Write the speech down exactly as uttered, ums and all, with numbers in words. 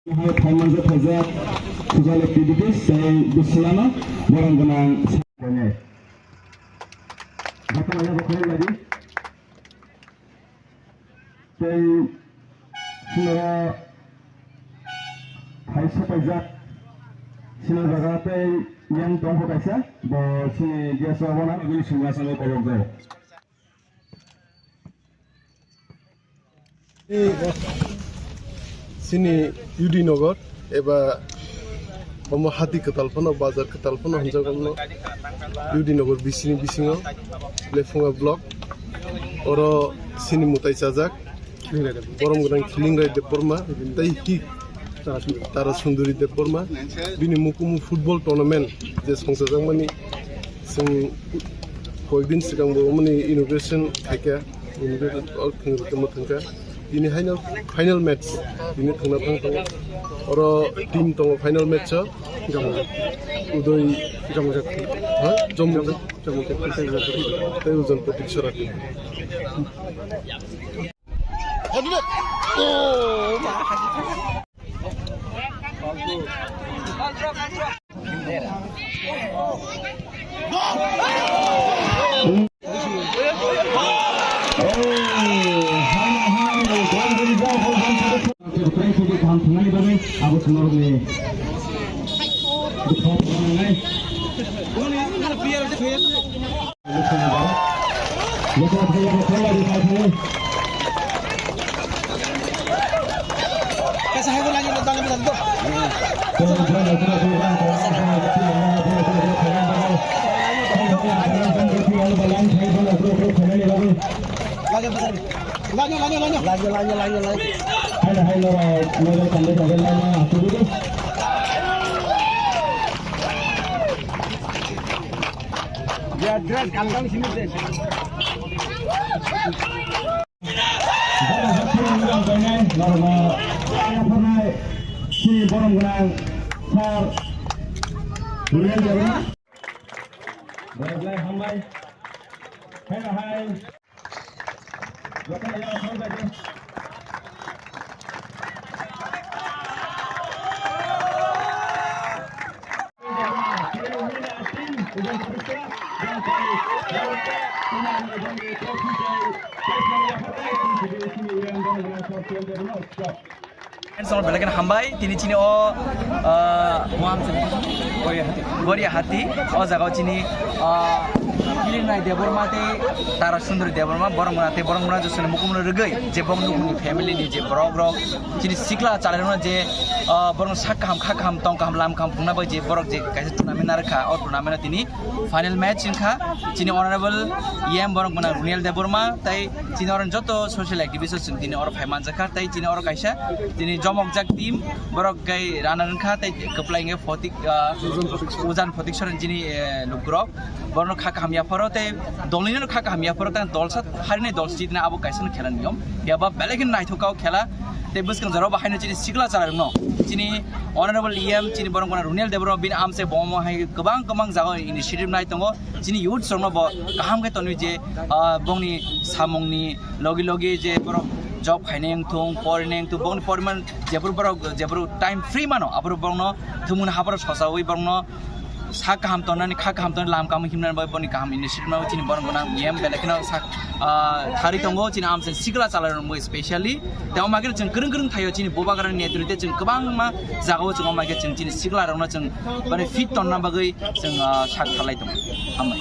Hai phaimanja phaijak social activities tei bisilano borom gwnang. Joto manya bokhorok lagi. Tei sinoro hai sopaijak sina jaga tei yang tongkho kaisa bo sini guest rok bono bini sunglasango kolokjak. Chini U D Nagar eba omo hati kwtal phano, bazar kwtal phano hinjak omo U D Nagar bisini bisingo Lephunga block. Oro chini mwtai chajak borom gwnang Khiling Rai Debbarma tei hi Tara Sunduri Debbarma, bini mukumu football tournament je songchajakmani, chwng koyekdin swkang bo omoni inauguration khaikha, inauguration o thwngwi tongma thangkha. Bini haino final match bini thwngna thang tongo. Oro team tongo final match o. Udoi, ha? Jom-, tei Ujan Pratik Sora team. Sini borom gwnang sir. Hambai. Hai, hai. Belai kheno hambai, tini chini o, ah, Goriahati. Goriahati, o jaga o chini, ah, Khiling Rai Debbarma tei Tara Sunduri Debbarma, borok mona tei borok mona josoni mukumno rwgwi, je bong nukuni family ni je borok rok, chini sikla chalairokno je, ah, borok sak kaham, kha kaham, tong kaham, lam kaham phungna bai je borok je kaisa tournament narwkha, o tournament o tini final match wngkha, chini honorable E M borok mona Runiel Debbarma, tei chini oro joto social activist o chwng tini oro phai manjakha, tei chini oro kaisa tini jomokjak team, borok kai runner wngkha, tei kwplai hwnkhe Photik, ah, Ujan Photik Soren chini, eh, lukurok. Borokno kha kaham yapharo tei dolnino kha kaham yapharo, tei dolsa harinai dol sitna abo kaisa khela niyom. Phiya ba belai kheno naithok kha o khela. Tei bwskang jora bo haino chini sikla chalairokno, chini honorable E M, chini borok mona Runiel Debbarma bini amchai bo omo hai kwbang kwbang jaga o initiative nai tongo. Chini youths rokno bo kaham khe tonwi je, ah, bongni samungni logi logi je borok job khainai wngthung, porinai wngthung, bongni poriman jephuru borok, jephuru time free mano, aphuru borokno thumungni hapharo sosawi borokno sak kaham tongnani, kha kaham tongnani, lam kaham himnani bai boni kaham initiative no chini borok gwnang E M belai kheno sak, ah, thari tongo chini amchai sikla chalairokno specially. Tei omo khe chwng kwrwng kwrwng thaio chini bubagrani netrite chwng kwbangma jagao chwng omo khe chwng chini siklarokno chwng bani fit tonna bagwi chwng, ah, sak tharlai tongo. Hambai.